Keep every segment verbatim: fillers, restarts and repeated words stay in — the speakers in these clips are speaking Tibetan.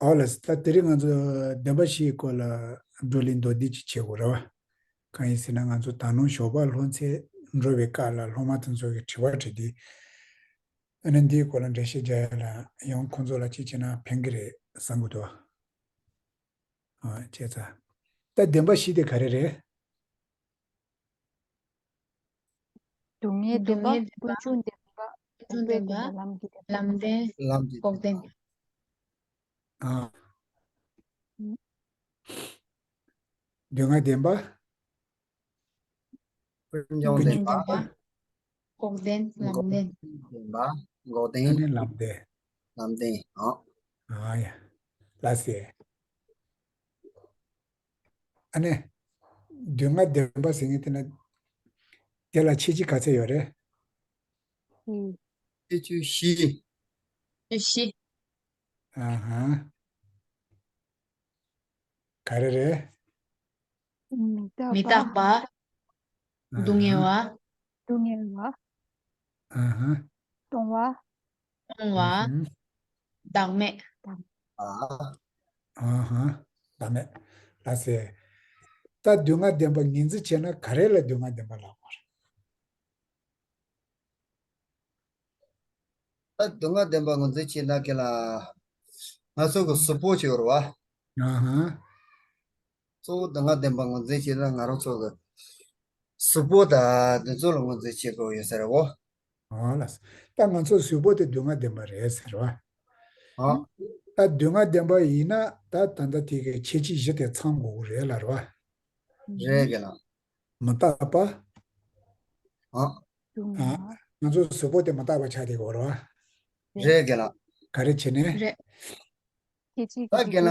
ཨོ་ལགས་སོ། ད་དེ་རིང་ང་ཚོ་བདེན་པ་བཞིའི་སྐོར་ལ་བགྲོ་གླེང་མདོར་བསྡུས་ཅིག་བྱེད་དགོས་རེད་བ། གང་ཡིན་ཟེར་ན་ང་ཚོ་ད་ནངས་ཞོགས་པ་སློབ་ཚན་འགྲོ་བའི་སྐབས་ལ་སློབ་མ་དེ་ཚོ་གིས་དྲི་བ་དྲིས་དུས། ཨ་ནི་འདིའི་སྐོར་ལ་འགྲེལ་བཤད་རྒྱག་ཡ་ལ་ཡང་ཁོང་ཚོ་ལ་ཅིག་བྱས་ན་ཕན་གི་རེད་བསམ་གི་འདུག་ཨ། བྱས་ཙང་། ད་བདེན་པ་བཞི་དེ་ག་རེ་རེད། སྡུག་བསྔལ་བདེན་པ། སྡུག་བསྔལ་བདེན་པ། ཀུན་འབྱུང་བདེན་པ། ཀུན་འབྱུང་བདེན་པ། ལམ་གྱི་བདེན་པ། ལམ་བདེན། ལམ་གྱི་བདེན་པ། འགོག་བདེན། ཨ། སྡུག་བསྔལ་བདེན་པ། ཀུན་འབྱུང་བདེན་པ། ཀུན་འབྱུང་བདེན་པ། འགོག་བདེན། ལམ་བདེན། བདེན་པ། འགོག་བདེན། ཨ་ནི་ལམ་བདེན། ལམ་བདེན། ཨོ། ཨ་ཡ། ལགས་སེ། ཨ་ནི། སྡུག་བསྔལ་བདེན་པ་ཟེར་མཁན་དེ་ན། དེ་ལ་ཁྱད་ཆོས་ག་ཚད་ཡོད་རེད། ཁྱད་ཆོས་བཞི། བཞི། ཨ་ཧ། ག་རེ་རེད། མི་རྟག་པ། མི་རྟག་པ། སྡུག་བསྔལ་བ། སྡུག་བསྔལ་བ། ཨ་ཧ། གཏོང་བ། གཏོང་བ། ཨ་ཧུམ། བདག་མེད། ཨ། ཨ་ཧ། བདག་མེད། ལགས་སེ། ད་སྡུག་བསྔལ་བདེན་པ་ངོས་འཛིན་བྱས་ན་ག་རེ་ལ་སྡུག་བསྔལ་བདེན་པ་ལབ་དགོས་རེད། ད་སྡུག་བསྔལ་བདེན་པ་ངོས་འཛིན་བྱས་ན་ག་ལ། ང་ཚོ་གི་གཟུགས་པོ་ཅིག་ཡོད་རེད་བ། ཨ་ཧ། གཙོ་བོ་སྡུག་བསྔལ་བདེན་པ་ངོས་འཛིན་བྱས་ན་ང་རང་ཚོ་གི་གཟུགས་པོ་དང་འདི་ཚོ་ལ་ངོས་འཛིན་བྱེད་དགོས་ཡོད་ས་རེད་བོ། ཨོ་ལགས། ད་ང་ཚོ་གཟུགས་པོ་དེ་སྡུག་བསྔལ་བདེན་པ་རེད་ཟེར་བ། ཨ། ད་སྡུག་བསྔལ་བདེན་པ་ཡིན་ན་ད་ད་ལྟ་དེ་གའི་ཁྱད་ཆོས་བཞི་དེ་ཚང་དགོས་རེད་ལབ་རེད་བ། རེད་ག་ལ། མི་རྟག་པ། ཨ། ཨ། ང་ཚོ་གཟུགས་པོ་དེ་མི་རྟག་པ་ཆགས་བསྡད་ཡོད་རེད་བ། རེད་ག་ལ། ག་རེ་བྱས་ནས། རེད། ད་ག་ལ།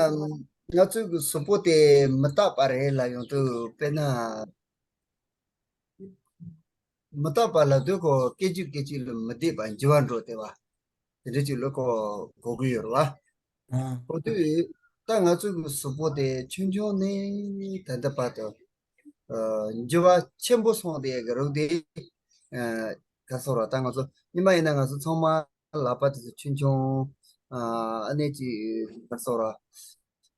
ང་ཚོའི་གི་གཟུགས་པོ་དེ་མི་རྟག་པ་རེད་ལབ་ཡོང་དུས་དཔེར་ན། མི་རྟག་པ་ལབ་དུས་ཁོ་སྐད་ཅིག་སྐད་ཅིག་ལ་མི་བདེ་བ་འགྱུར་བ་འགྲོ་བསྡད་པ། དེ་འདྲ་ཅིག་ལ་ཁོ་གོ་གི་ཡོད་རེད་བ། ཨ། གོ་དུས་ད་ང་ཚོའི་གི་གཟུགས་པོ་དེ་ཆུང་ཆུང་ནས་ད་ལྟ་བར་དུ། ཨ། འགྱུར་བ་ཆེན་པོ་སོང་བསྡད་ཀྱི་རེད་དེ། ཨ། ག་རེ་ཟེར་དགོས་རེད། ད་ང་ཚོ་སྔོན་མ་ཡིན་ན་ང་ཚོ་ཚང་མ་ལག་པ་དེ་ཚོ་ཆུང་ཆུང་། ཨ། ཨ་ནི་ཅིག་ག་རེ་ཟེར་དགོས་རེད།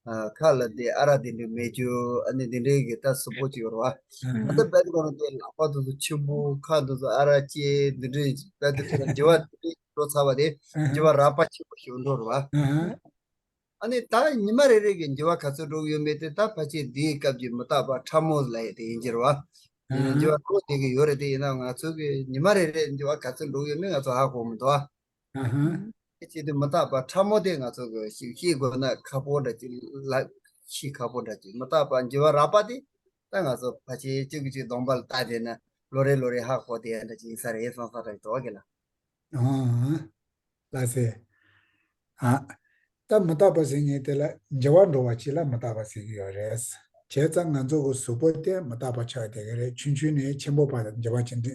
ཨ། ཁ་ལ་དེ་ཨ་རག་དེ་འདྲ་མེད་རྒྱུ། ཨ་ནི་དེ་འདྲའི་གི་ད་གཟུགས་པོ་ཅིག་ཡོད་རེད་བ། ཨ། ད་ལྟ་བར་དུ་ཁོ་རང་དེ་ལག་པ་དེ་ཚོ་ཆེན་པོ། ཁ་དེ་ཚོ་ཨ་རག་སྐྱེས། འདི་འདྲའི་བར་དུ་ཁོ་རང་འགྱུར་བ་དེ་འགྲོ་ཚར་བ་དེ། ཨ། འགྱུར་བ་རགས་པ་ཆེན་པོ་ཞིག་འགྲོ་རེད་བ། ཨ། ཨ་ནི་ད་ཉི་མ་རེ་རེ་གི་འགྱུར་བ་ག་ཚོད་འགྲོ་གི་ཡོད་མེད་དེ་ད་ཕལ་ཆེར་འདིའི་སྐབས་ཀྱི་མི་རྟག་པ་ཕྲ་མོ་ལབ་ཡས་དེ་ཡིན་གྱི་རེད་བ། ཨ། འགྱུར་བ་འགྲོ་བསྡད་ཀྱི་ཡོད་རེད། དེ་ཡིན་ན་ང་ཚོ་གི་ཉི་མ་རེ་རེ་འགྱུར་བ་ག་ཚོད་འགྲོ་གི་ཡོད་མེད་ང་ཚོ་ཧ་གོ་མི་འདུག་ཨ། ཨ་ཧ། དེ་བྱེད་དུས་མི་རྟག་པ་ཕྲ་མོ་དེ་ང་ཚོ་གི་ཞིག་ཤེས་དགོས་ན་ཁག་པོ་འདྲ་ཅིག་ལ། ཤེས་ཁག་པོ་འདྲ་ཅིག་མི་རྟག་པ་འགྱུར་བ་རགས་པ་དེ་ད་ང་ཚོ་ཕལ་ཆེར་གཅིག་གིས་གཅིག་གདོང་པ་ལ་བལྟས་བསྡད་ན་ལོ་རེ་ལོ་རེ་ཧ་གོ་བསྡད་ཡ་འདྲ་ཅིག་ཡིན་ས་རེད་བསམ་ས་རེད་འགྲོ་གི་ལ། ཨང་། ལགས་སེ། ཨ། ད་མི་རྟག་པ་ཟེར་མཁན་དེ་ལ་འགྱུར་བ་འགྲོ་བ་ཅིག་ལ་མི་རྟག་པ་ཟེར་གྱི་ཡོད་རེད། བྱས་ཙང་ང་ཚོ་གི་གཟུགས་པོ་དེ་མི་རྟག་པ་ཆགས་བསྡད་ཀྱི་རེད། ཆུང་ཆུང་ནས་ཆེན་པོ་བར་འགྱུར་བ་ཅིག་འདི།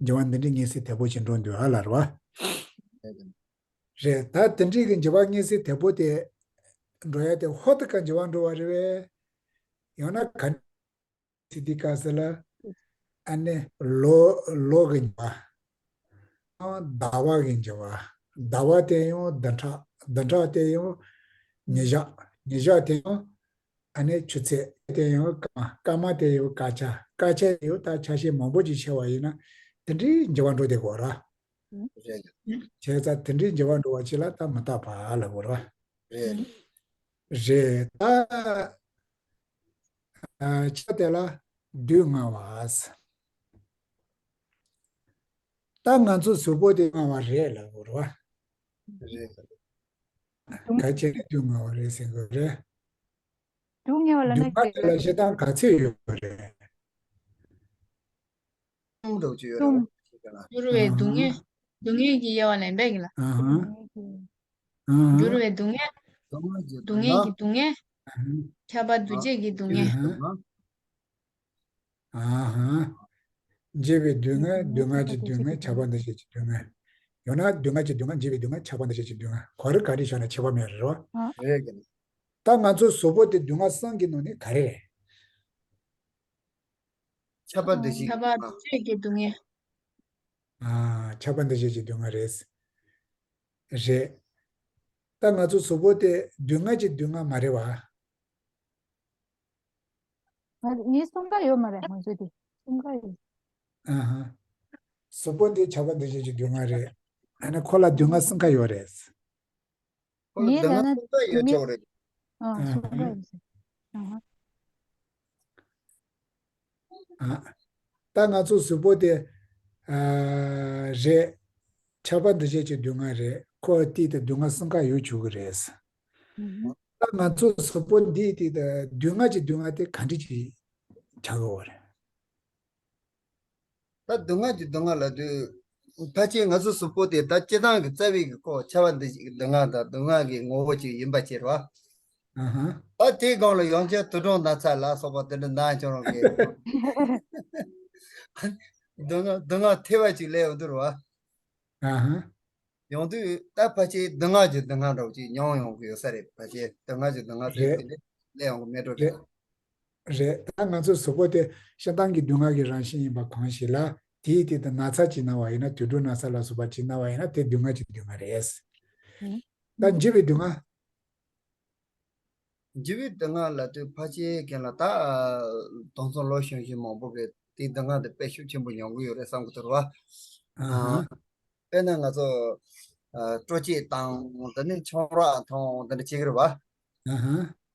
འགྱུར་བ་འདི་འདྲའི་མངོན་གསལ་དོད་པོ་ཅིག་འགྲོ་འདུག་ཨ་ལབ་རེད་བ། རེད། ད་དེ་འདྲའི་གི་འགྱུར་བ་མངོན་གསལ་དོད་པོ་དེ་འགྲོ་ཡ་དེ་ཧོར་དུ་ག་འགྱུར་བ་འགྲོ་བ་རེད་བས། ཡང་ན་ག་ཚིག་དེ་སྐབས་སུ་ལ། ཨ་ནི་ལོ། ལོ་གི་འགྱུར་བ། ཟླ་བ་གི་འགྱུར་བ། ཟླ་བ་དེ་ཡང་བདུན་ཕྲག་བདུན་ཕྲག་དེ་ཡང་ཉི་ཤུ། ཉི་ཤུ་དེ་ཡང་ཨ་ནི་ཆུ་ཚོད། དེ་ཡང་སྐར་མ། སྐར་མ་དེ་ཡང་སྐར་ཆ། སྐར་ཆ་ཡང་ད་ཆ་ཤས་མང་པོ་ཅིག་ཕྱེ་བ་ཡིན་ན་དེ་འདྲའི་འགྱུར་བ་འགྲོ་བསྡད་ཀྱི་ཡོད་རེད། རེད། བྱས་ཙང་དེ་འདྲའི་འགྱུར་བ་འགྲོ་བ་ཅིག་ལ་ད་མི་རྟག་པ་ལབ་དགོས་རེད་བ། རེད། རེད། ད། ཨ། ཆ་དེ་ལ་སྡུག་བསྔལ་བ། ད་ང་ཚོ་གཟུགས་པོ་དེ་བསྔལ་བ་རེད་ལབ་དགོས་རེད་བ། རེད། ག་ཅི་ནས་སྡུག་བསྔལ་བ་རེད་ཟེར་དགོས་རེད། སྡུག་བསྔལ་བ་ལབ་ན། སྡུག་བསྔལ་དེ་ལ་བཤད་སྟངས་ག་ཚོད་ཡོད་པ་རེད། གསུམ་འདྲ་བོ་ཅིག་ཡོད་རེད། གསུམ། འགྱུར་བའི་སྡུག་བསྔལ། སྡུག་བསྔལ་གྱི་དབྱེ་བ་ལེན་པས་ཀྱི་ལ། ཨ་ཧ། ཨ་ཧ། འགྱུར་བའི་སྡུག་བསྔལ། སྡུག་བསྔལ་གྱི་སྡུག་བསྔལ། ཨ་ཧ། ཁྱབ་པ་འདུ་བྱེད་ཀྱི་སྡུག་བསྔལ། ཨ་ཧ། ཨ་ཧ། འགྱུར་བའི་སྡུག་བསྔལ། སྡུག་བསྔལ་གྱི་སྡུག་བསྔལ། ཁྱབ་པ་འདུ་བྱེད་ཀྱི་སྡུག་བསྔལ། ཡང་ན་སྡུག་བསྔལ་གྱི་སྡུག་བསྔལ། འགྱུར་བའི་སྡུག་བསྔལ། ཁྱབ་པ་འདུ་བྱེད་ཀྱི་སྡུག་བསྔལ། ག་རེ་ག་རེ་བཞག་ན་ཁྱད་པར་མེད་རེད་བ། རེད། ད་ང་ཚོ་གཟུགས་པོ་དེ་སྡུག་བསྔལ་གསུམ་གྱི་ནང་ནས་ག་རེ་རེད། ཁྱབ་པ་འདུ་བྱེད། ཁྱབ་པ་འདུ་བྱེད་ཀྱི་སྡུག་བསྔལ། ཨ། ཁྱབ་པ་འདུ་བྱེད་ཀྱི་སྡུག་བསྔལ་རེད། རེད། ད་ང་ཚོ་གཟུགས་པོ་དེ་སྡུག་བསྔལ་གྱི་སྡུག་བསྔལ་མ་རེད་བ། ང་ངའི་གསུང་ག་ཡོད་མ་རེད། ང་ཚོ་དེ་གསུང་ག་ཡོད། ཨ་ཧ། གཟུགས་པོ་འདི་ཁྱབ་པ་འདུ་བྱེད་ཀྱི་སྡུག་བསྔལ་རེད། ཨ་ནི་ཁོ་ལ་སྡུག་བསྔལ་གསུམ་ཀ་ཡོད་རེད། ཁོ་ལ་ངའི་སྡུག་ལ་བསྔལ་ན་གསུམ་ཀ་ཡོད་ཆོག་རེད། ཨ་ཨ་གསུམ་ཀ་ཡོད་ཟེར། ཨ་ཧ། ཨ། ད་ང་ཚོ་གཟུགས་པོ་དེ། ཨ། རེད། ཁྱབ་པ་འདུ་བྱེད་ཀྱི་སྡུག་བསྔལ་རེད། ཁོ་དེ་དེ་སྡུག་བསྔལ་གསུམ་ཀ་ཡོད་ཆོག་གི་རེད། ཨ་ཧ། ད་ང་ཚོ་གཟུགས་པོ་འདི་དེ་དེ་སྡུག་བསྔལ་གྱི་སྡུག་བསྔལ་དེ་ག་འདྲ་ཅིག་ཆགས་ཀྱི་ཡོད་རེད། ད་སྡུག་བསྔལ་གྱི་སྡུག་བསྔལ་ལབ་དུས། ཕལ་ཆེར་ང་ཚོ་གཟུགས་པོ་དེ་ད་སྤྱིར་བཏང་གི་རྩ་བའི་གི་ཁོ་ཁྱབ་པ་འདུ་བྱེད་ཀྱི་སྡུག་བསྔལ་དང་སྡུག་བསྔལ་གྱི་ངོ་བོ་ཅིག་ཡིན་པ་ཕྱིར་རོ། ཨ་ཧ། ད་དེའི་སྒང་ལ་ཡང་བསྐྱར་དུད་འགྲོ་ན་ཚ་ལ་སོགས་པ་དེ་འདྲ་ན་ཁྱོད་རང་གི་སྡུག་བསྔལ་སྡུག་བསྔལ་ཐེབས་པ་ཅིག་སླེབས་ཡོང་དུས་རོ། ཨ་ཧ། ཡོང་དུས་ད་ཕལ་ཆེར་སྡུག་བསྔལ་གྱི་སྡུག་བསྔལ་འདྲ་བོ་ཅིག་མྱོང་ཡོང་གི་ཡོད་ས་རེད། ཕལ་ཆེར་སྡུག་བསྔལ་གྱི་སྡུག་བསྔལ་ཟེར་རེད། དེ་འདྲ་སླེབས་ཡོང་གི་མེད་འགྲོ་རེད། དེ། རེད། ད་ང་ཚོའི་གཟུགས་པོ་དེ་སྤྱིར་བཏང་གི་སྡུག་བསྔལ་གྱི་རང་བཞིན་ཡིན་པ་གང་ཞིག་ལ། དེའི་དེ་དང་ན་ཚ་ཅིག་ན་བ་ཡིན་ན། དུད་འགྲོ་ན་ཚ་ལ་སོགས་པ་ཅིག་ན་བ་ཡིན་ན། དེ་སྡུག་བསྔལ་གྱི་སྡུག་བསྔལ་རེད། ད་འཇིགས་པའི་སྡུག་བསྔལ། འཇིགས་པའི་སྡུག་བསྔལ་ལབ་དུས་ཕལ་ཆེར་གན་ལ་ད་དེང་སང་ལོ་གཞོན་གཞོན་མང་པོ་གིས་དེའི་སྡུག་བསྔལ་དེ་དཔེ་ཤུགས་ཆེན་པོ་མྱོང་གི་ཡོད་རེད་བསམ་གི་འདུག་རོ། ཨ་ཧ། དཔེར་ན་ང་ཚོ་ཨ། སྤྲོ་སྐྱིད་བཏང་། དེ་ནས་ཆང་རག་འཐུང་། དེ་འདྲ་བྱེད་ཀྱི་རེད་བ། ཨ་ཧ།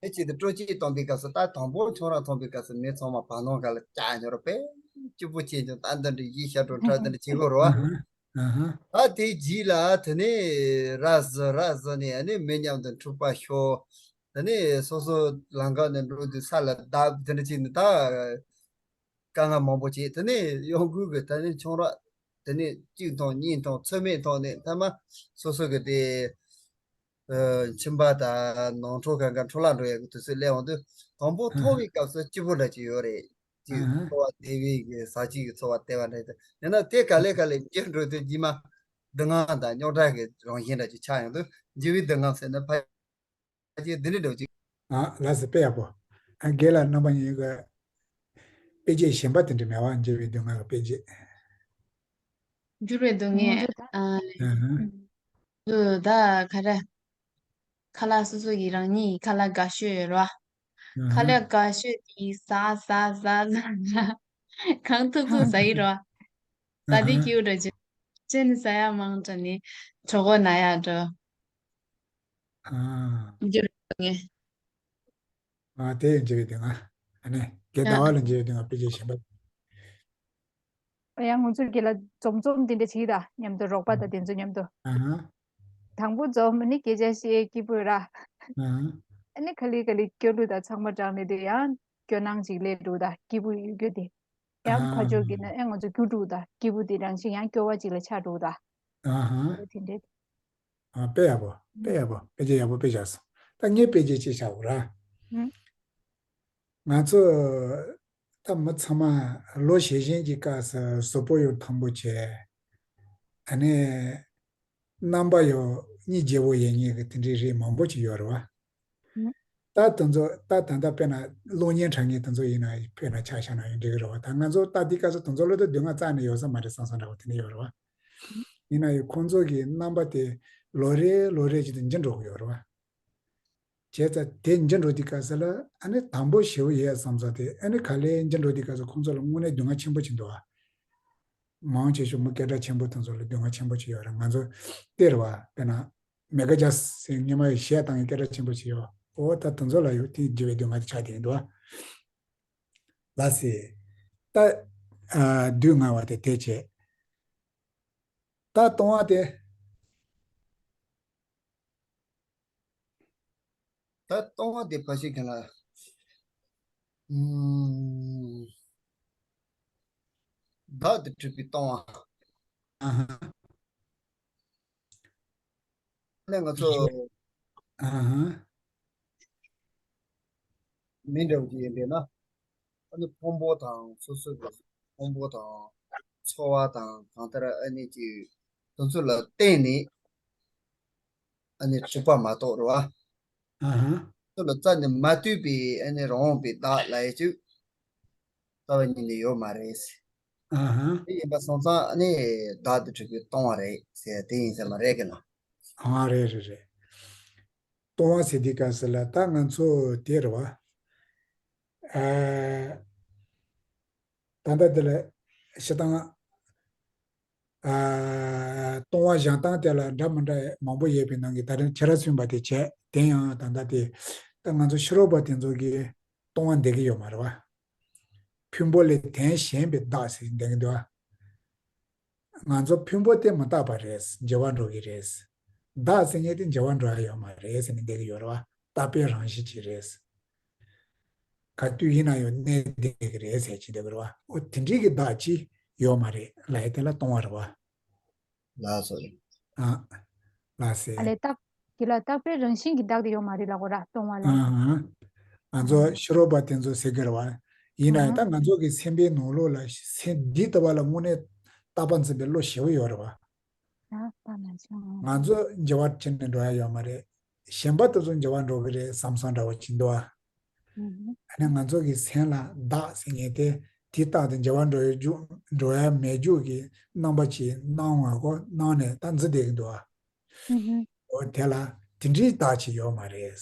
དེ་བྱེད་དུས་སྤྲོ་སྐྱིད་བཏང་པའི་སྐབས་སུ། ད་དང་པོ་ཆང་རག་འཐུང་པའི་སྐབས་སུ་མི་ཚང་མ་བར་སྣང་སྒང་ལ་བཀྱག་ཉོ་ར། དཔེ་སྐྱིད་པོ་བྱེད་ཀྱང་། ད་འདི་འདྲ་ཡིད་ཤར་འགྲོ་འདྲ་དེ་འདྲ་བྱེད་ཀྱི་རེད་བ། ཨ་ཧ། ཨ་ཧ། ད་དེའི་རྗེས་ལ་དེ་ནས་ར་བཟི་ར་བཟི་ནས། ཨ་ནི་མི་མཉམ་དུ་འཁྲུག་པ་ཤོར། དེ་ནས་སོ་སོ་ལམ་ཁ་ནས་འགྲོ་དུས་ས་ལ་བརྡབ། དེ་འདྲ་བྱས་ནས་ད་དཀའ་ངལ་མང་པོ་བྱས། དེ་ནས་གཡོ་འགུལ་གྱིས་དེ་ནས་ཆང་རག་དེ་ནས་གཅིག་འཐུང་གཉིས་འཐུང་ཚོད་མེད་འཐུང་ནས། མཐའ་མ་སོ་སོ་གི་དེ་ཨ། མཆིན་པ་དང་ནང་ཁྲོལ་གང་ག་འཕྲོ་བརླག་འགྲོ་ཡག་གི་དུས་ཚོད་སླེབས་ཡོང་དུས། དང་པོ་འཐུང་བའི་སྐབས་སུ་སྐྱིད་པོ་འདྲ་ཅིག་ཡོད་རེད། ཅིག་ཨ་ཧ། འཚོ་བ་བདེ་བའི་གི་ཟ་བཅུད་ཀྱི་འཚོ་བ་བདེ་བ་འདྲ་ཡོད། ཡིན་ན་དེ་ག་ལེ་ག་ལེ་འགྱུར་འགྲོ་དུས་རྗེས་མ་སྡུག་བསྔལ་དང་རྙོག་དྲ་གི་རང་བཞིན་འདྲ་ཅིག་ཆགས་ཡོང་དུས། འཇིགས་པའི་སྡུག་བསྔལ་ཟེར་ན་ཕལ་ཆེར་འདི་འདྲ་འདྲ་ཅིག་ཨ། ལགས་སོ། དཔེ་ཡག་པོ། ཨ། རྒན་ལགས་རྣམ་པ་གཉིས་ཀྱི་དཔེ་བརྗོད་གཞན་པ་དེ་འདྲ་མེད་པ། འཇིགས་པའི་སྡུག་བསྔལ་གྱི་དཔེ་བརྗོད། འགྱུར་བའི་སྡུག་བསྔལ། ཨ། ཨ་ཧ། དུ་ད་ག་རེ། ཁ་ལག་སོ་སོ་གི་རང་ཉིད་ཁ་ལག་དགའ་ཤོས་ཡོད་རེད་བ། ཁ་ལག་དགའ་ཤོས་དེ་ཟ་ཟ་ཟ་ཟ་ཟ། གང་ཐུབ་ཐུབ་ཟ་ཡི་རེད་བ། ཟ་དེ་སྐྱིད་པོ་འདྲ་ཅིག་བྱས་ནས་ཟ་ཡག་མང་དྲགས་ནས་གྲོད་ཁོག་ན་ཡག་འགྲོ། ཨ། འགྱུར་བའི་སྡུག་བསྔལ། ཨ། དེ་ཡང་འཇིགས་པའི་སྡུག་བསྔལ། ཨ་ནི་དགེ་ཟླ་བ་ལ་འཇིགས་པའི་སྡུག་བསྔལ་དཔེ་བརྗོད་གཞན་པ། ཡང་ང་ཚོས་དགེ་ལ་འཛོམས་འཛོམས་དེ་འདྲ་བྱེད་ད། མཉམ་དུ་རོགས་པ་དང་དེ་ཚོ་མཉམ་དུ། ཨ་ཧ། དང་པོ་འཛོམས་ནི་སྐད་ཆ་བཤད་སྐྱིད་པོ་ར། ཨ་ཧ། ཨ་ནི་ག་ལེ་ག་ལེ་སྐྱོ་གླུ་དང་ཚང་མ་དྲངས་ནས་དེ་ཡང་སྐྱོ་སྣང་ཅིག་སླེབས་འགྲོ་ད། སྐྱིད་པོ་ཡོད་རྒྱུ་དེ། ཡང་ཨ་ཕར་ཕྱོགས་ཀྱི་ནི་ཨེ་ང་ཚོ་སྐྱོ་འགྲོ་ད། སྐྱིད་པོ་དེ་རང་བཞིན་ཡང་སྐྱོ་བ་ཅིག་ལ་ཆགས་འགྲོ་ད། ཨ་ཧ། དེ་འདྲ། ཨ། དཔེ་ཡག་པོ། དཔེ་ཡག་པོ། དཔེ་ཆ་ཡག་པོ་དཔེ་བཞག་སོང་། ད་ངས་དཔེ་ཆ་ཅིག་བཞག་གོ་ར། ཨང་། ང་ཚོ་ད་མི་ཚང་མ་ལོ་གཞོན་གཞོན་གྱི་སྐབས་སུ་གཟུགས་པོ་ཡང་ཐང་པོ་བྱས། ཨ་ནི་རྣམ་པ་ཡང་སྙིང་རྗེ་པོ་ཡིན་མཁན་གྱི་དེ་འདྲའི་རིགས་མང་པོ་ཅིག་ཡོད་རེད་བ། ཨང་། ད་དེ་ཚོ་ད་ད་ལྟ་དཔེར་ན་གློག་བརྙན་འཁྲབ་མཁན་དེ་ཚོ་ཡིན་ན་དཔེར་ན་ཆ་བཞག་ན་ཡང་འགྲིག་གི་རེད་བ། ད་ང་ཚོ་ད་དེ་སྐབས་སུ་དེ་ཚོ་ལོ་ད་སྡུག་བསྔལ་རྩ་ནས་ཡོད་ས་མ་རེད་བསམ་བསམ་འདྲ་བོ་དེ་འདྲ་ཡོད་རེད་བ། ཡིན་ན་ཡང་ཁོང་ཚོ་གི་རྣམ་པ་དེ་ལོ་རེ་ལོ་རེ་བཞིན་དུ་འགྱུར་འགྲོ་གི་ཡོད་རེད་བ། བྱས་ཙང་དེ་འགྱུར་འགྲོ་དུས་སྐབས་སུ་ལ་ཨ་ནི་དང་པོ་ཞེ་པོ་ཡོད་བསམ་ས་དེ། ཨ་ནི་ག་ལེར་འགྱུར་འགྲོ་དུས་སྐབས་སུ་ཁོང་ཚོ་ལ་དངོས་གནས་སྡུག་བསྔལ་ཆེན་པོ་ཅིག་འདུག་བ། མང་ཆེ་ཤོས་མི་སྐད་གྲགས་ཆེན་པོ་དེ་ཚོ་ལ་སྡུག་བསྔལ་ཆེན་པོ་ཅིག་ཡོད་རེད། ང་ཚོ་སྟེར་བ་དཔེར་ན་མེ་ག་ཇ་ཟེར་སྔོན་མ་ཡི་གཞས་བཏང་ཡི་སྐད་གྲགས་ཆེན་པོ་ཅིག་ཡོད། འོ་ད་དེ་ཚོ་ལ་ཡོད་དེ་འགྱུར་བའི་སྡུག་བསྔལ་དེ་ཆགས་བསྡད་ཡིན་འདུག་བ། ལགས་སེ། ད་ཨ་སྡུག་བསྔལ་བ་དེ་དེ་བྱས། ད་གཏོང་བ་དེ། ད་གཏོང་བ་དེ་ཕལ་ཆེར་གང་ལ། ཨུམ། བདག་ཏུ་གྲུབ་པའི་གཏོང་བ། ཨ་ཧ། ནས་ང་ཚོ། ཨ་ཧ། མི་འདྲ་བོ་ཅིག་ཡིན་པས་ན། ཨ་ནི་ཕུང་པོ་དང་སོ་སོ་གི་ཕུང་པོ་དང་ཚོར་བ་དང་གང་ལྟར་ཨ་ནི་ཅིག་དེ་ཚོ་ལ་བརྟེན་ནས་ཨ་ནི་གྲུབ་པ་མ་གཏོགས་རེད་བ། ཨ་ཧ། དེ་ལ་རྩ་ནས་མ་ལྟོས་པའི་ཨ་ནི་རང་དབང་པའི་བདག་ལབ་ཡ་ཅིག་རྩ་བ་ཉིད་ནས་ཡོད་མ་རེད། ཨ་ཧ། དེ་ཡིན་པ་སོང་ཙང་ཨ་ནི་བདག་ཏུ་གྲུབ་པའི་གཏོང་བ་རེད་ཟེར་ཡ་དེ་ཡིན་ས་མ་རེད་གི་ན། ཨ་རེད་རེད་རེད། ལྟུང་བ་ཟེར་དུས་སྐབས་སུ་ལ་ད་ང་ཚོ་དེ་རེད་བ། ཨ། ད་ལྟ་འདི་ལ་སྤྱིར་བཏང་ཨ། ལྟུང་བ་བཞེངས་སྟངས་དེ་ལ་འདྲ་མི་འདྲ་མང་པོ་ཡོད་པའི་ནང་གི་ད་རིང་ཁྱེད་རང་མཚོན་པ་དེ་བྱས། དེ་ཡང་ད་ལྟ་དེ་ད་ང་ཚོ་ཕྱི་རོལ་པ་དེ་ཚོ་གིས་ལྟུང་བ་འདེབས་ཀྱི་ཡོད་མ་རེད་བ། ཕུང་པོ་ལས་དོན་གཞན་པའི་བདག་ཟེར་འདེབས་ཀྱི་འདུག་བ། ང་ཚོ་ཕུང་པོ་དེ་མི་རྟག་པ་རེད། འགྱུར་བ་འགྲོ་གི་རེད། བདག་ཟེར་མཁན་དེ་འགྱུར་བ་འགྲོ་ཡ་ཡོད་མ་རེད་ཟེར་ནས་འདེབས་ཀྱི་ཡོད་རེད་བ། རྟག་པའི་རང་བཞིན་ཅིག་རེད། ག་དུས་ཡིན་ན་ཡང་གནས་བསྡད་ཀྱི་རེད་ཟེར་གྱི་འདུག་རེད་བ། འོ་དེ་འདྲའི་གི་བདག་ཅིག་ཡོད་མ་རེད་ལབ་ཡ་དེ་ལ་ལྟུང་བ་རེད་བ། ལགས་སོ། ཨ། ལགས་སེ། ཨ་ལས་རྟག་དེ་ལ་རྟག་པའི་རང་བཞིན་གྱི་བདག་དེ་ཡོད་མ་རེད་ལབ་དགོས་ར། ལྟུང་བ་ལ། ཨ། ང་ཚོ་ཕྱི་རོལ་པ་དེ་ཚོ་ཟེར་གྱི་རེད་བ། ཡིན་ན་ཡང་ད་ང་ཚོ་གི་སེམས་པའི་ནང་ལོགས་ལ་སེམས་འདི་ལྟ་བ་ལ་དངོས་གནས་རྟག་པ་འཛིན་པའི་བློ་ཞེ་པོ་ཡོད་རེད་བ། ང་ཚོ་འགྱུར་བ་ཕྱིན་ནས་འགྲོ་ཡ་ཡོད་མ་རེད། གཞན་པ་དེ་ཚོ་འགྱུར་བ་འགྲོ་གི་རེད་བསམ་བསམ་འདྲ་བོ་ཅིག་འདུག་ཨ། ཨ་ནི་ང་ཚོ་གི་སེམས་ལ་བདག་ཟེར་མཁན་དེ་དེའི་རྟགས་དེ་འགྱུར་བ་འགྲོ་ཡ་རྒྱུ་འགྲོ་ཡ་མེད་རྒྱུ་གི་རྣམ་པ་ཅིག་སྣང་བ་གོ་སྣང་ནས་ད་འཛིན་བསྡད་ཀྱི་འདུག་ཨ། འོ་དེ་ལ་དེ་འདྲའི་བདག་ཅིག་ཡོད་མ་རེད།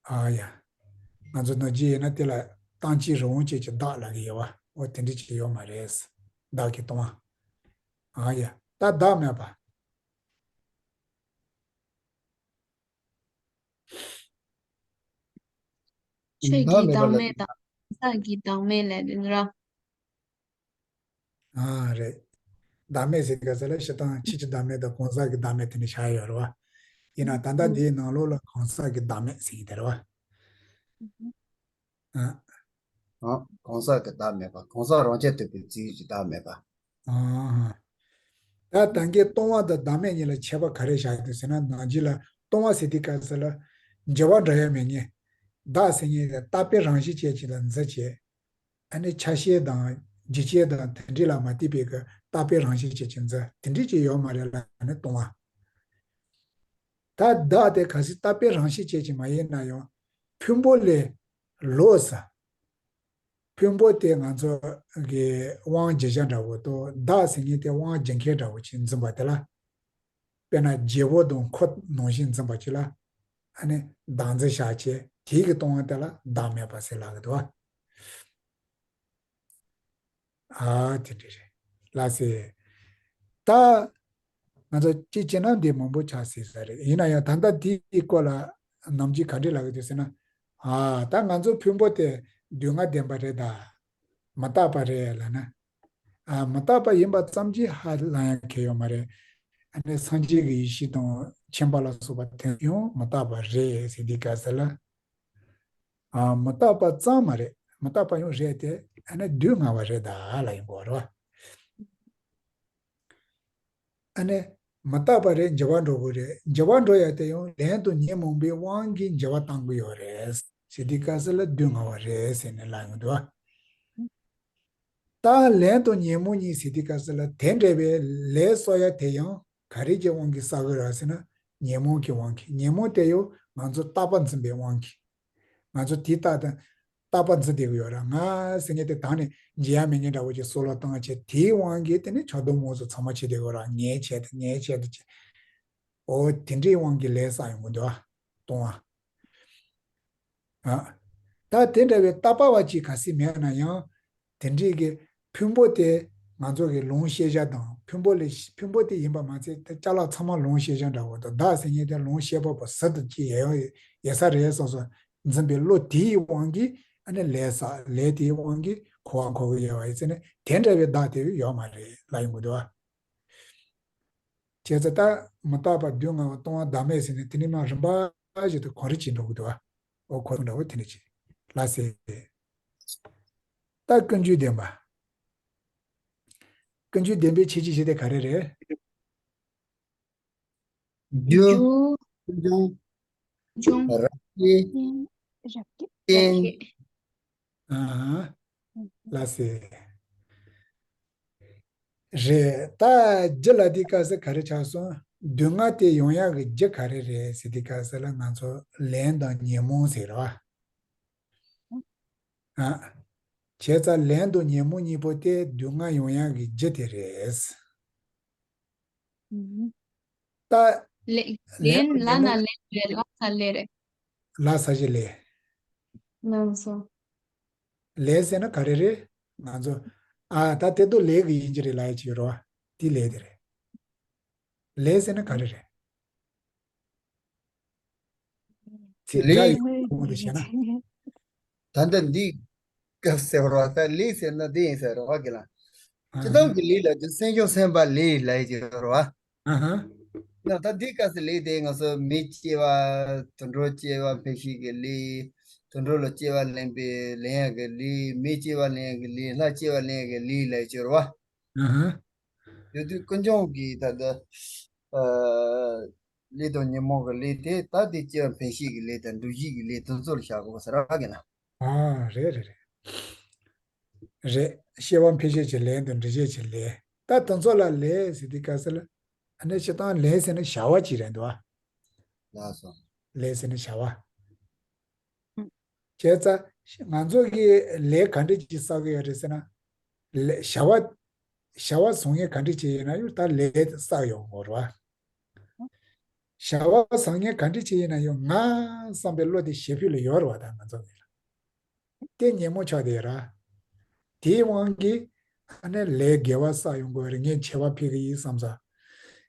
ཨ་ཡ། ང་ཚོ་ནང་རྒྱུ་ཡིན་ན་དེ་ལ་སྟངས་གཅིག་རང་དབང་ཅན་གྱི་བདག་ལབ་ཀྱི་ཡོད་བ། འོ་དེ་འདྲ་ཅིག་ཡོད་མ་རེད། བདག་གི་ལྟུང་བ། ཨ་ཡ། ད་བདག་མེད་པ། ཆོས་ཀྱི་བདག་མེད་དང་གང་ཟག་གི་བདག་མེད་ལས་དོན་ར། ཨ་རེད། བདག་མེད་ཟེར་ག་ཟེར་ལ་སྤྱིར་བཏང་ཕྱི་ཀྱི་བདག་མེད་དང་གང་ཟག་གི་བདག་མེད་དེ་འདྲ་བཞག་ཡོད་རེད་བ། ཡིན་ན་ད་ལྟ་འདིའི་ནང་ལོགས་ལ་གང་ཟག་གི་བདག་མེད་ཟེར་གྱི་དེ་རེད་བ། ཨ། ཨ། གང་ཟག་གི་བདག་མེད་པ། གང་ཟག་རང་རྐྱ་ཐུབ་པའི་རྩིས་ཀྱི་བདག་མེད་པ། ཨ། ད་ད་གིན་ལྟུང་བ་དང་བདག་མེད་གཉིས་ལ་ཁྱད་པར་ག་རེ་བཞག་འདུག་ཟེར་ན། ནང་རྒྱུ་ལ་ལྟུང་བ་ཟེར་དུས་སྐབས་སུ་ལ་འགྱུར་བ་འགྲོ་ཡ་མེད་མཁན། བདག་ཟེར་མཁན་དེ་རྟག་པའི་རང་བཞིན་ཅན་ཅིག་ལ་འཛིན་བྱེད། ཨ་ནི་ཆ་ཤས་དང་རྒྱུ་རྐྱེན་དང་དེ་འདྲ་ལ་མ་ལྟོས་པའི་གི་རྟག་པའི་རང་བཞིན་ཅན་ཅིག་འཛིན། དེ་འདྲ་ཅིག་ཡོད་མ་རེད་ལབ་ནས་ལྟུང་བ། ད་བདག་དེ་གལ་སྲིད་རྟག་པའི་རང་བཞིན་ཅན་ཅིག་མ་ཡིན་ན་ཡང་ཕུང་པོ་ལས་ལོག་ས། ཕུང་པོ་དེ་ང་ཚོ་གི་དབང་བྱེད་བྱ་འདྲ་བོ་དང་བདག་ཟེར་མཁན་དེ་དབང་བྱེད་མཁན་འདྲ་བོ་ཅིག་འཛིན་པ་དེ་ལ། དཔེར་ན་བརྗེ་པོ་དང་འཁོར་ནང་བཞིན་འཛིན་པ་ཅིག་ལ། ཨ་ནི་བདག་འཛིན་བྱ་བྱེད་དེའི་གི་ལྟུང་བ་དེ་ལ་བདག་མེད་པ་ཟེར་ལབ་ཀྱི་འདུག་བ། ཨ་དེ་འདྲ་རེད། ལགས་སེ། ད་ང་ཚོ་གཅིག་བྱས་ན་འདི་མང་པོ་ཆགས་སྲིད་ས་རེད། ཡིན་ན་ཡང་ད་ལྟ་འདིའི་སྐོར་ལ་ནམ་རྒྱུན་ག་འདྲ་ལབ་ཀྱི་འདུག་ཟེར་ན། ཨ་ད་ང་ཚོ་ཕུང་པོ་དེ་སྡུག་བསྔལ་ལྡན་པ་རེད་ད། མི་རྟག་པ་རེད་ལབ་ན། ཨ་མི་རྟག་པ་ཡིན་པ་ཙམ་གྱིས་ཧ་ལམ་ཡང་གལ་ཡོད་མ་རེད། ཨ་ནི་སངས་རྒྱས་ཀྱི་ཡེ་ཤེས་དང་མཁྱེན་པ་ལ་སོགས་པ་དེ་ཡང་མི་རྟག་པ་རེད་ཟེར་དུས་སྐབས་སུ་ལ། ཨ་མི་རྟག་པ་ཙམ་མ་རེད། མི་རྟག་པ་ཡང་རེད་དེ། ཨ་ནི་སྡུག་བསྔལ་བ་རེད་ད་ལབ་ཡོང་གི་ཡོད་རེད་བ། ཨ་ནི་མི་རྟག་པ་རེད། འགྱུར་བ་འགྲོ་གི་རེད། འགྱུར་བ་འགྲོ་ཡ་དེ་ཡང་ལན་དང་ཉོན་མོངས་པའི་དབང་གིས་འགྱུར་བ་བཏང་གི་ཡོད་རེད་ཟེར་དུས་སྐབས་སུ་ལ་སྡུག་བསྔལ་བ་རེད་ཟེར་ནས་ལབ་ཡོང་གི་འདུག་བ། ད་ལན་དང་ཉོན་མོངས་གཉིས་ཟེར་དུས་སྐབས་སུ་ལ་དེ་འདྲ་བའི་ལས་བསགས་ཡ་དེ་ཡང་ག་རེ་གི་དབང་གིས་བསགས་གི་རེད་ཟེར་ན། ཉོན་མོངས་ཀྱི་དབང་གིས། ཉོན་མོངས་དེ་ཡང་ང་ཚོ་རྟག་པ་འཛིན་པའི་དབང་གིས། ང་ཚོ་དེའི་རྟགས་དང་རྟག་པ་འཛིན་བསྡད་ཀྱི་ཡོད་ར། ང་ཟེར་མཁན་དེ་ད་ནི་འཇལ་ཡ་མེད་མཁན་འདྲ་བོ་ཅིག་སྲོག་ལ་བཏང་བྱས། དེའི་དབང་གིས་དེ་ནི་ཆགས་སྡང་མོས་ཚོར་ཚང་མ་བྱེད་བསྡད་ཀྱི་ཡོད་ར། ངའི་ཆེད་དུ་ངའི་ཆེད་དུ་བྱས། འོ་དེ་འདྲའི་དབང་གིས་ལས་བསགས་ཡོང་གི་འདུག་བ། ལྟུང་བ། ཨ། ད་དེ་འདྲ་བའི་རྟག་པ་བ་ཅིག་གལ་སྲིད་མེད་ན་ཡང་། དེ་འདྲའི་གི་ཕུང་པོ་དེ་ང་ཚོ་གི་ལུང་ཤེས་བྱ་དང་། ཕུང་པོ་ལས་ཕུང་པོ་དེ་ཡིན་པ་མ་ཚད་དེ་ཅ་ལག་ཚང་མ་ལུང་ཤེས་བྱ་འདྲ་བོ་དང་། བདག་ཟེར་མཁན་དེ་ལུང་ཤེས་པ་པོ་ཟུར་དུ་ཅིག་ཡོད་ཡོད་ས་རེད་བསམ་བསམ་འཛིན་པའི་བློ་དེའི་དབང་གིས། ཨ་ནི་ལས་བསགས། ལས་དེའི་དབང་གིས་འཁོར་བ་འཁོར་གི་ཡོད་པ་ཡིན་ཙང་ནི། དེ་འདྲ་བའི་བདག་དེ་ཡོད་མ་རེད་ལབ་ཡོང་གི་འདུག་བ། བྱས་ཙང་ད་མི་རྟག་པ་སྡུག་བསྔལ་བ་ལྟུང་བ་བདག་མེད་ཟེར་ནས་དེ་ནི་མ་རིམ་པ་བཞིན་དུ་གོ་རིམ་གྱིས་འགྲོ་གི་འདུག་བ། འོ་གོ་རིམ་འདྲ་བོ་དེ་འདྲ་ཅིག་ལ་ཟེར། ད་ཀུན་འབྱུང་བདེན་པ། ཀུན་འབྱུང་བདེན་པའི་ཁྱད་ཆོས་བཞི་དེ་ག་རེ་རེད། རྒྱུ། རྒྱུ། ཀུན་འབྱུང་། འབྱུང་། རབ་བྱེད། རབ་བྱེད། རྐྱེན། རྐྱེན། ཨ། ལགས་སེ། རེད། ད་རྒྱུ་ལ་དེའི་སྐབས་སུ་ག་རེ་ཆགས་སོང་། སྡུག་བསྔལ་དེ་ཡོང་ཡག་གི་རྒྱུ་ག་རེ་རེད་ཟེར་དུས་སྐབས་སུ་ལ་ང་ཚོ་ལན་དང་ཉོན་མོངས་ཟེར་རོ། ཨ། བྱས་ཙང་ལན་དང་ཉོན་མོངས་གཉིས་པོ་དེ་སྡུག་བསྔལ་ཡོང་ཡག་གི་རྒྱུ་དེ་རེད། ད་ ལེ་ལན་ལན་དང་ལན་རེད། ལ་ས་ལེ་རེད། ལ་ས་ཞིག་ལེ། ལགས་སོ། ལེ་ཟེར་ན་ག་རེ་རེད། ང་ཚོ་ཨ་ད་དེ་དོ་ལེ་གི་ཡིན་གྱི་རེད་ལ་ཡ་ཅིག་ཡོད་རོ། དེ་ལེ་དེ་རེད། ལེ་ཟེར་ན་ག་རེ་རེད། ཚིག་ལེ་སྒྲ་ཡི་ཁོངས་དུ་བྱས་ན། ད་ལྟ་འདི་སྐབས་ཟེར་བ་རེད་བ། ད་ལེ་ཟེར་ན་འདི་ཡིན་ཟེར་བ་གི་ལ། ཨ་སྤྱི་ཧ། བཏང་གི་ལེ་ལ་དེ་སེམས་བྱུང་སེམས་པ་ལེ་ལ་ཡི་ཟེར་བ་རེད་བ། ཨ་ཧ། ན་ད་འདི་སྐབས་སུ་ལེ་དེ་ང་ཚོ་མི་སྐྱེ་བ། དུད་འགྲོ་སྐྱེ་བ་འཕེན་བྱེད་ཀྱི་ལེ། དུད་འགྲོ་ལ་སྐྱེ་བ་ལེན་པའི་ལེན་ཡག་གི་ལེ། མི་སྐྱེ་བ་ལེན་ཡག་གི་ལེ། ལྷ་སྐྱེ་བ་ལེན་ཡག་གི་ལེ་ལ་ཡི་ཟེར་བ། ཨ་ཧ། ཡོད་དུས་ཀུན་འབྱུང་གི་ད་ལྟ་ཨ་ལས་དང་ཉོན་མོངས་ཀྱི་ལས་དེ་ད་དེ་སྐྱེ་བ་འཕེན་བྱེད་ཀྱི་ལས་དང་འགྲུབ་བྱེད་ཀྱི་ལས་དེ་ཚོ་ལ་བཞག་དགོས་ཟེར་ར་གི་ན། ཨ་རེད་རེད་རེད། རེད། སྐྱེ་བ་འཕེན་བྱེད་ཀྱི་ལས་དང་འགྲུབ་བྱེད་ཀྱི་ལས། ད་དེ་ཚོ་ལ་ལས་ཟེར་དུས་སྐབས་སུ་ལ། ཨ་ནི་སྤྱིར་བཏང་ལས་ཟེར་ན་བྱ་བ་ཅིག་རེད་འདུག་ཨ། ལགས་སོ། ལས་ཟེར་ན་བྱ་བ། བྱས་ཙང་ང་ཚོ་གིས་ལས་ག་འདྲ་ཅིག་བསགས་ཀྱི་ཡོད་རེད་ཟེར་ན། ལས་བྱ་བ། བྱ་བ་བཟང་ངན་ག་འདྲ་ཅིག་ཡིན་ན་ཡང་ད་ལས་བསགས་ཡོང་དགོས་རེད་བ། བྱ་བ་བཟང་ངན་ག་འདྲ་ཅིག་ཡིན་ན་ཡང་ང་བསམ་པའི་བློ་དེ་ཞེ་ཕུད་ལ་ཡོད་རེད་བ། ད་ང་ཚོ་གིས་ལ། དེ་ཉོན་མོངས་ཆགས་བསྡད་ཡོད་ར། དེའི་དབང་གིས་ཨ་ནི་ལས་དགེ་བ་བསགས་ཡོང་དགོས་རེད། ངས་ཆེ་བ་ཕུལ་གི་ཡིན་བསམ་ས།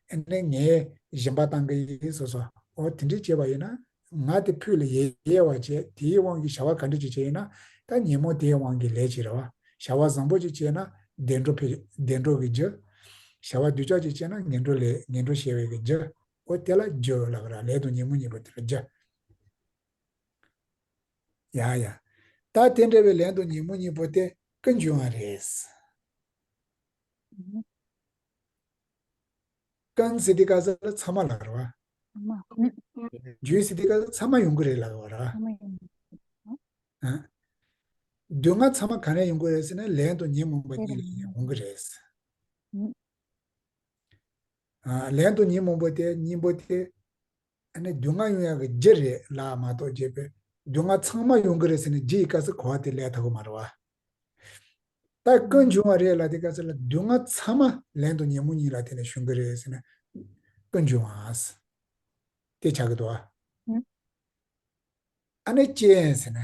ཨ་ནི་ངས་སྦྱིན་པ་བཏང་གི་ཡིན་སོ་སོ། འོ་དེ་འདྲ་བྱས་པ་ཡིན་ན། ང་དེ་ཕུད་ལ་ཡལ་ཡལ་བ་བྱས། དེའི་དབང་གིས་བྱ་བ་ག་འདྲ་ཅིག་བྱས་ཡིན་ན། ད་ཉོན་མོངས་དེའི་དབང་གིས་ལས་ཅིག་རེད་བ། བྱ་བ་བཟང་པོ་ཅིག་བྱས་ན་བདེ་འགྲོ་ཕུད། བདེ་འགྲོ་གི་རྒྱུ། བྱ་བ་སྡུག་ཅག་ཅིག་བྱས་ན་ངན་འགྲོ་ལས། ངན་འགྲོ་བྱས་པའི་གི་རྒྱུ། འོ་དེ་ལ་རྒྱུ་ལབ་ར། ལས་དང་ཉོན་མོངས་གཉིས་པོ་དེ་ལ་རྒྱུ། ཡ་ཡ། ད་དེ་འདྲ་བའི་ལས་དང་ཉོན་མོངས་གཉིས་པོ་དེ་ཀུན་འབྱུང་བ་རེད། ཀུན་ཟེར་དུས་སྐབས་སུ་ལ་ཚང་མ་ལབ་རེད་བ། ཚང་མ། འབྱུང་ཟེར་དུས་སྐབས་སུ་ཚང་མ་ཡོང་གི་རེད་ལབ་རེད་བ། ཚང་མ་ཡོང་། ཨ། སྡུག་བསྔལ་ཚང་མ་ག་ནས་ཡོང་གི་རེད་ཟེར་ན་ལས་དང་ཉོན་མོངས་པ་གཉིས་ལ་ཡོང་གི་རེད། ཨ། ལས་དང་ཉོན་མོངས་པ་དེ་གཉིས་པོ་དེ། ཨ་ནི་སྡུག་བསྔལ་ཡོང་ཡག་གི་རྒྱུ་རེད་ལ་མ་གཏོགས་བྱས་པའི་སྡུག་བསྔལ་ཚང་མ་ཡོང་གི་རེད་ཟེར་ནས་རྒྱུ་ཡི་སྐབས་སུ་གོ་བ་དེ་ལས་ཐུབ་ཀྱི་མ་རེད་བ། ད་ཀུན་འབྱུང་བ་རེད་ལ་དེ་སྐབས་སུ་ལ་སྡུག་བསྔལ་ཚང་མ་ལས་དང་ཉོན་མོངས་གཉིས་ལ་བརྟེན་ནས་བྱུང་གི་རེད་ཟེར་ན། ཀུན་འབྱུང་བ། དེ་ཆགས་ཀྱི་འདུག་བ། ཨ་ནི་རྐྱེན་ཟེར་ན།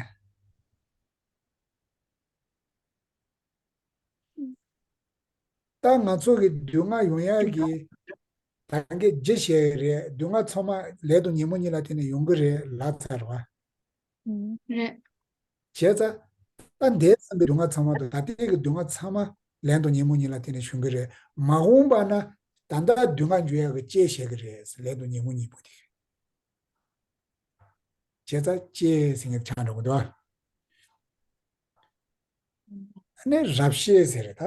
ད་ང་ཚོ་གི་སྡུག་བསྔལ་ཡོང་ཡག་གི་ད་གིན་རྒྱུ་བཤད་ཡོད་རེད། སྡུག་བསྔལ་ཚང་མ་ལས་དང་ཉོན་མོངས་གཉིས་ལ་བརྟེན་ནས་ཡོང་གི་རེད་ལབ་ཚར་བ། རེད། བྱས་ཙང་ད་འདས་ཟིན་པའི་སྡུག་བསྔལ་ཚང་མ་དང་ད་ལྟའི་གི་སྡུག་བསྔལ་ཚང་མ་ལས་དང་ཉོན་མོངས་གཉིས་ལ་བརྟེན་ནས་བྱུང་གི་རེད། མ་འོངས་པ་ན་ད་ལྟ་སྡུག་བསྔལ་འབྱུང་ཡག་གི་རྐྱེན་བྱེད་ཀྱི་རེད། ལས་དང་ཉོན་མོངས་གཉིས་པོ་དེ། བྱས་ཙང་རྐྱེན་ཟེར་མཁན་ཆགས་འགྲོ་གི་འདུག་ཨ་ནི་རབ་བྱེད་ཟེར་རེད་ད།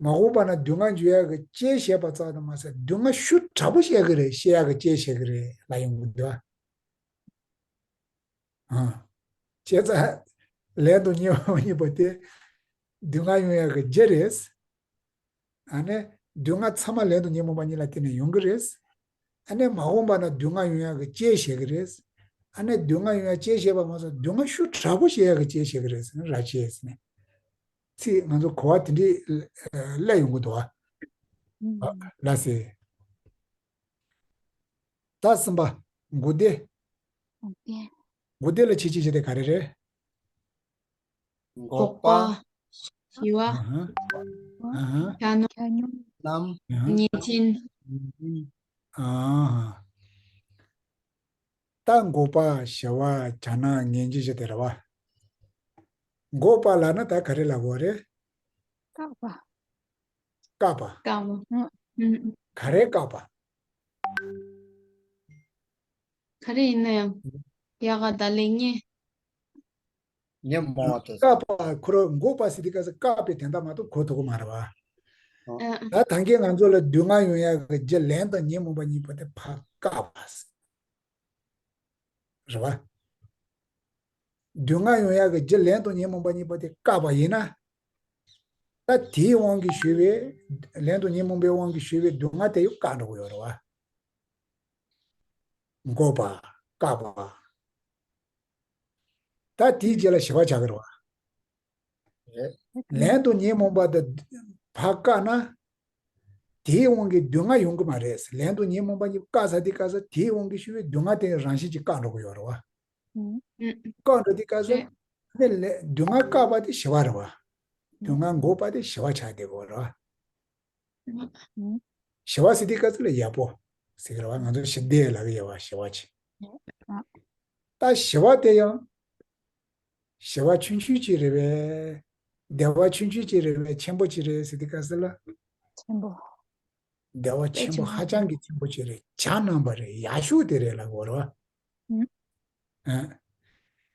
མ་འོངས་པ་ན་སྡུག་བསྔལ་འབྱུང་ཡག་གི་རྐྱེན་བྱེད་པ་ཙམ་དུ་མ་ཟད་སྡུག་བསྔལ་ཤུགས་དྲག་པོ་བྱེད་ཀྱི་རེད། བྱེད་ཡག་གི་རྐྱེན་བྱེད་ཀྱི་རེད་ལབ་ཡོང་གི་འདུག་ཨ། བྱས་ཙང་ལས་དང་ཉོན་མོངས་གཉིས་པོ་དེ་སྡུག་བསྔལ་ཡོང་ཡག་གི་རྒྱུ་རེད། ཨ་ནི་སྡུག་བསྔལ་ཚང་མ་ལས་དང་ཉོན་མོངས་པ་གཉིས་ལ་བརྟེན་ནས་ཡོང་གི་རེད། ཨ་ནི་མ་འོངས་པ་ན་སྡུག་བསྔལ་ཡོང་ཡག་གི་རྐྱེན་བྱེད་ཀྱི་རེད། ཨ་ནི་སྡུག་བསྔལ་ཡོང་ཡག་རྐྱེན་བྱེད་པ་མ་ཟད་སྡུག་བསྔལ་ཤུགས་དྲག་པོ་བྱེད་ཡག་གི་རྐྱེན་བྱེད་ཀྱི་རེད་ཟེར་ནས་རབ་བྱེད་ཟེར་ནས། ཚིག་ང་ཚོ་གོ་བ་དེ་འདྲས་སླེབས་ཡོང་གི་འདུག་ཨ། ལགས་སེ། ད་གསུམ་པ། འགོག་བདེ། འགོག་བདེ། འགོག་བདེ་ལ་ཁྱད་ཆོས་ཅིག་དེ་ག་རེ་རེད། འགོག་པ། ཞི་བ། ཨ་ཧ། ཨ་ཧ། གྱ་ནོམ། ནམ། ཨ་ཧ། ཉེར་འཛིན། ཨ་ཧ། ད་འགོག་པ། ཞི་བ། གྱ་ནོམ། ཉེར་འཛིན་བཞི་དེ་རེད་བ། འགོག་པ་ལབ་ན་ད་ག་རེ་ལབ་དགོས་རེད། བཀག་པ། བཀག་པ། བཀག་པ། ཨ། ཨ། ག་རེ་བཀག་པ། ག་རེ་ཡིན་ན་ཡང་། ཡག་ག་ད་ལས་ཉེས། ཉོན་མོངས་པ་དེ། བཀག་པ་ཁོ་རང་འགོག་པ་ཟེར་དུས་སྐབས་སུ་བཀག་པའི་དོན་དག་མ་གཏོགས་གོ་ཐུབ་ཀྱི་མ་རེད་བ། ཨ། ད་ད་གིན་ང་ཚོ་ལ་སྡུག་བསྔལ་ཡོང་ཡག་གི་རྒྱུ་ལས་དང་ཉོན་མོངས་པ་གཉིས་པོ་དེ་ཕར་བཀག་པ། རེད་བ། སྡུག་བསྔལ་ཡོང་ཡག་གི་རྒྱུ་ལས་དང་ཉོན་མོངས་པ་གཉིས་པོ་དེ་བཀག་པ་ཡིན་ན། ད་དེའི་དབང་གིས་བྱུང་བའི། ལས་དང་ཉོན་མོངས་པའི་དབང་གིས་བྱུང་བའི་སྡུག་བསྔལ་དེ་ཡང་བཀག་འགྲོ་གི་ཡོད་རེད་བ། འགོག་པ། བཀག་པ། ད་དེའི་རྗེས་ལ་ཞི་བ་ཆགས་ཀྱི་རེད་བ། རེད། ལས་དང་ཉོན་མོངས་པ་དེ་ཕར་བཀག་ན། དེའི་དབང་གིས་སྡུག་བསྔལ་ཡོང་གི་མ་རེད། ལན་དུ་ཉོན་མོངས་པ་གཉིས་བཀག་ཚར་དུས་སྐབས་སུ་དེའི་དབང་གིས་ཞུ་བའི་སྡུག་བསྔལ་དེ་རང་བཞིན་གྱིས་བཀག་འགྲོ་གི་ཡོད་རེད་བ། ཨུ། བཀག་འགྲོ་དུས་སྐབས་སུ་རེད། ནི་ལས་སྡུག་བསྔལ་བཀག་པ་དེ་ཞི་བ་རེད་བ། སྡུག་བསྔལ་འགོག་པ་དེ་ཞི་བ་ཆགས་བསྡད་དགོས་རེད་བ། ཨུ། ཞི་བ་ཟེར་དུས་སྐབས་སུ་ལ་ཡག་པོ་ཟེར་གི་རེད་བ། ང་ཚོ་ཞི་བདེ་ལབ་ཀྱི་ཡོད་བ། ཞི་བ་ཆེ། ཨ། ད་ཞི་བ་དེ་ཡང་ཞི་བ་ཆུང་ཆུང་ཅིག་རེད་པས། བདེ་བ་ཆུང་ཆུང་ཅིག་རེད་པས། ཆེན་པོ་ཅིག་རེད་ཟེར་དུས་སྐབས་སུ་ལ། ཆེན་པོ། བདེ་བ་ཆེན་པོ། ཧ་ཅང་གི་ཆེན་པོ་ཅིག་རེད། གྱ་ནོམ་པ་རེད། ཡག་ཤོས་དེ་རེད་ལབ་དགོས་རེད་བ། ཨུ། ཨ།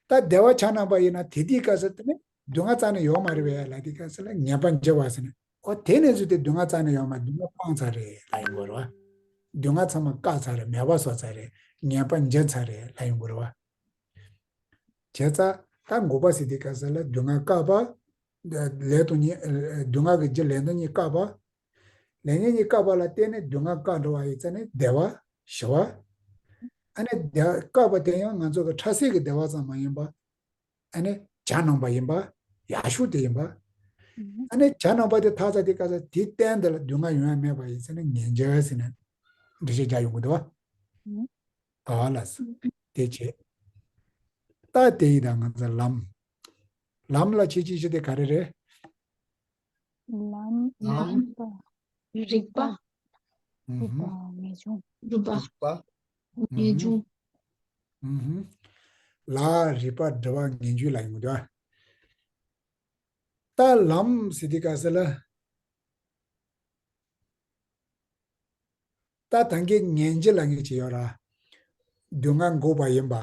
ད་བདེ་བ་གྱ་ནོམ་པ་ཡིན་ན་དེ་དུས་སྐབས་སུ་དེ་ནི་སྡུག་བསྔལ་རྩ་ནས་ཡོད་མ་རེད་པས་ལབ་དུས་སྐབས་སུ་ལ་ངེས་པར་འབྱུང་བ་ཟེར་ནས། འོ་དེ་ནས་བཟུང་སྟེ་སྡུག་བསྔལ་རྩ་ནས་ཡོད་མ། སྡུག་བསྔལ་སྤངས་ཚར་རེད་ལབ་ཡོང་དགོས་རེད་བ། སྡུག་བསྔལ་ཚང་མ་བཀག་ཚར་རེད། མེད་པ་བཟོས་ཚར་རེད། ངེས་པར་འབྱུང་ཚར་རེད་ལབ་ཡོང་དགོས་རེད་བ། བྱས་ཙང་ད་འགོག་པ་ཟེར་དུས་སྐབས་སུ་ལ་སྡུག་བསྔལ་བཀག་པ། ལས་དང་ཉེ་སྡུག་བསྔལ་གྱི་རྒྱུ་ལན་དང་ཉོན་བཀག་པ། ལས་ཉོན་གཉིས་བཀག་པ་ལ་བརྟེན་ནས་སྡུག་བསྔལ་བཀག་འགྲོ་བ་ཡིན་ཙང་ནི་བདེ་བ་ཞི་བ། ཨ་ནི་བདེ་བ་བཀག་པ་དེ་ཡང་ང་ཚོ་གི་འཕྲལ་སེལ་གྱི་བདེ་བ་ཙམ་མ་ཡིན་པ། ཨ་ནི་གྱ་ནོམ་པ་ཡིན་པ། ཡག་ཤོས་དེ་ཡིན་པ། ཨ་ནི་གྱ་ནོམ་པ་དེ་ཐོབ་ཚར་དུས་སྐབས་སུ་དེའི་སྟེང་དེ་ལ་སྡུག་བསྔལ་ཡོང་ཡ་མེད་པ་ཡིན་ཙང་ནི་ངེས་འབྱུང་ཟེར་ནས་འགྲེལ་བཤད་རྒྱག་ཡོང་གི་འདུག་བ། ཨ་ལགས་སོ། དེ་བྱས། ད་དེ་ཡིན་ད་ང་ཚོ་ལམ། ལམ་ལ་ཁྱད་ཆོས་ཅིག་དེ་ག་རེ་རེད། ལམ། ལམ། རིག་པ། རིག་པ། ཨུ་ཧུམ། རིག་པ་ངེས་འབྱུང་། རིག་པ། རིག་པ། ངེས་འབྱུང་། ཨུ་ཧུམ། ལ་རིག་པ་འགྲོ་བ་ངེས་འབྱུང་ལ་ཡོང་གི་འདུག་ད་ལམ་ཟེར་དུས་སྐབས་སུ་ལ། ད་ད་གིན་ངེས་འབྱུང་ལབ་མཁན་ཅིག་ཡོད་ར། སྡུག་བསྔལ་འགོག་པ་ཡིན་པ།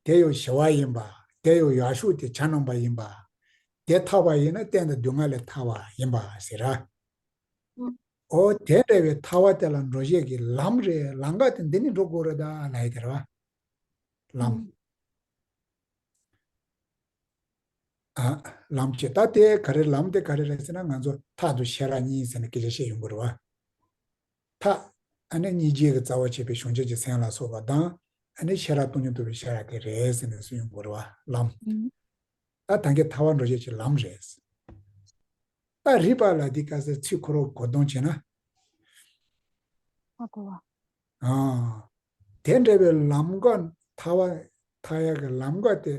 དེ་ཡང་ཞི་བ་ཡིན་པ། དེ་ཡང་ཡག་ཤོས་དེ་གྱ་ནོམ་པ་ཡིན་པ། དེ་ཐོབ་པ་ཡིན་ན་གཏན་དུ་སྡུག་བསྔལ་ལས་ཐར་བ་ཡིན་པ་ཟེར་ར། འོ་དེ་འདྲ་བའི་ཐར་བ་དེ་ལ་འགྲོ་བྱེད་ཀྱི་ལམ་རེད། ལམ་ཁ་དེ་འདི་ནས་འགྲོ་དགོས་རེད་ད་ལབ་ཡ་དེ་རེད་བ། ལམ། ཨ། ལམ་བྱེད། ད་དེ་ག་རེ། ལམ་དེ་ག་རེ་རེད་ཟེར་ན་ང་ཚོ་ཐག་ཏུ་ཤེས་རབ་གཉིས་ཟེར་ནས་སྐད་ཆ་བཤད་ཡོང་གི་རེད་བ། ཐག་ཨ་ནི་སྙིང་རྗེ་གི་རྩ་བ་བྱས་པའི་བྱང་ཆུབ་ཀྱི་སེམས་ལ་སོགས་པ་དང་། ཨ་ནི་ཤེས་རབ་སྟོང་ཉིད་རྟོགས་པའི་ཤེས་རབ་དེ་རེད་ཟེར་ནས་གསུངས་ཡོང་གི་རེད་བ། ལམ། ཨུ། ད་ད་གིན་ཐར་བར་འགྲོ་བྱེད་ཀྱི་ལམ་རེད། ད་རིག་པ་ལ་འདི་ག་ཟེར་ཚིག་ཁོ་རང་གོ་དོན་བྱས་ན། ཧ་གོ་བ། ཨ། དེ་འདྲ་བའི་ལམ་ཀ་ཐར་བ་ཐར་ཡག་གི་ལམ་ཀ་དེ་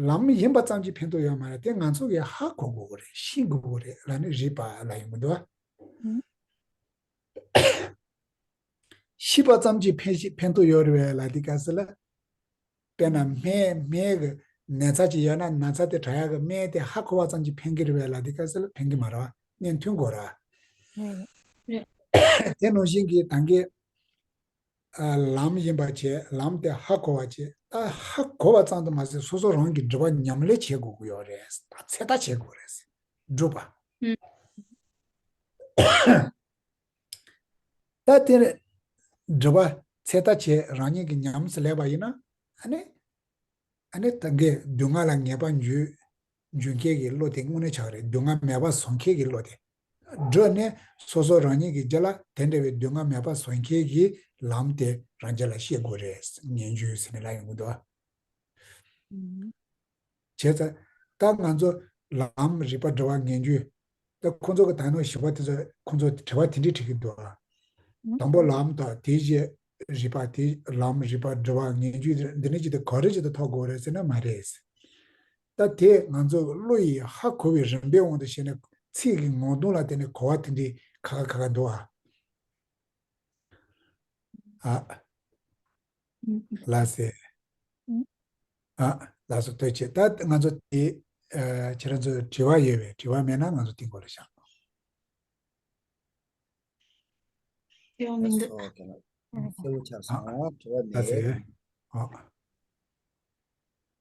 ལམ་ཡིན་པ་ཙམ་གྱིས་ཕན་ཐོགས་ཡོད་མ་རེད། དེ་ང་ཚོ་གིས་ཧ་གོ་དགོས་ཀྱི་རེད། ཤེས་དགོས་ཀྱི་རེད་ལབ་ནས་རིག་པ་ལབ་ཡོང་གི་འདུག་བ། ཨུ། ཤེས་པ་ཙམ་གྱིས་ཕན་ཤེས་ཕན་ཐོགས་ཡོད་རེད་པས་ལབ་དུས་སྐབས་སུ་ལ། དཔེར་ན་སྨན། སྨན་གྱི་ན་ཚ་ཅིག་ཡོད་ན་ན་ཚ་དེ་དྲག་ཡག་གི་སྨན་དེ་ཧ་གོ་བ་ཙམ་གྱིས་ཕན་གྱི་རེད་པས་ལབ་དུས་སྐབས་སུ་ལ་ཕན་གྱི་མ་རེད་བ། སྨན་འཐུང་དགོས་ར། རེད། དེ་ནང་བཞིན་གྱི་ད་གིན། ཨ། ལམ་ཡིན་པ་བྱས། ལམ་དེ་ཧ་གོ་བ་བྱས། ད་ཧ་གོ་བ་ཙམ་དུ་མ་ཟད་སོ་སོ་རང་གིས་སྒྲིབ་པ་ཉམས་ལེན་བྱེད་དགོས་ཀྱི་ཡོད་རེད། ད་ཚོད་ལྟ་བྱེད་དགོས་རེད། སྒྲུབ་པ། ཨུ། ད་དེ་སྒྲུབ་པ་ཚོད་ལྟ་བྱས་རང་ཉིད་ཀྱིས་ཉམས་སུ་ལེན་པ་ཡིན་ན། ཨ་ནི། ཨ་ནི་ད་གིན་སྡུག་བསྔལ་ལ་ངེས་པར་འབྱུང་འབྱུང་མཁན་གྱི་བློ་དེ་དངོས་གནས་ཆགས་རེད། སྡུག་བསྔལ་མེད་པར་བཟོ་མཁན་གྱི་བློ་དེ། བསྒྲུབས་ནས་སོ་སོ་རང་ཉིད་ཀྱི་རྒྱུད་ལ་དེ་འདྲ་བའི་སྡུག་བསྔལ་མེད་པར་བཟོ་མཁན་གྱི་ལམ་དེ་རང་རྒྱུད་ལ་ཤེས་དགོས་རེད། ངེས་འབྱུང་ཟེར་ནས་ལབ་ཡོང་གི་འདུག་བ། ཨུ། བྱས་ཙང་ད་ང་ཚོ་ལམ། རིག་པ། སྒྲིབ་པ། ངེས་འབྱུང་། ད་ཁོང་ཚོ་གི་ད་ནང་བཞིན་པ་དེ་ཚོ་ཁོང་ཚོ་དྲི་བ་དེ་འདྲས་དྲི་གི་འདུག་ཨ། དང་པོ་ལམ་དང་དེའི་རྗེས་རིག་པ། དེ་ལམ། རིག་པ། སྒྲིབ་པ། ངེས་འབྱུང་། འདི་འདྲ་ཅིག་དེ་ག་རེ་ཅིག་ཏུ་ཐོབ་དགོས་རེད་ཟེར་ན་མ་རེད། ད་དེ་ང་ཚོ་བློ་ཡིས་ཧ་གོ་བའི་རིམ་པའི་དབང་དུ་བྱས་ནས་ཚིག་གི་ངོ་གདོང་ལ་བལྟས་ནས་གོ་བ་དེ་འདྲས་ཁ་ཁ་ཁ་ཁ་འདུག་ཨ། ཨ། ལགས་སེ། ཨ། ལགས་སོ། ཐུགས་རྗེ་ཆེ། ད་ང་ཚོ་དེ། ཨ། ཁྱེད་རང་ཚོ་དྲི་བ་ཡོད་པས། དྲི་བ་མེད་ན་ང་ཚོ་དེ་འགོ་ལ་བཞག་དྲི་བ་མི་འདུག་ཨོ་ཁེ། ལགས་སོ། དྲི་བ་མེད། ལགས་སེ། ཨ།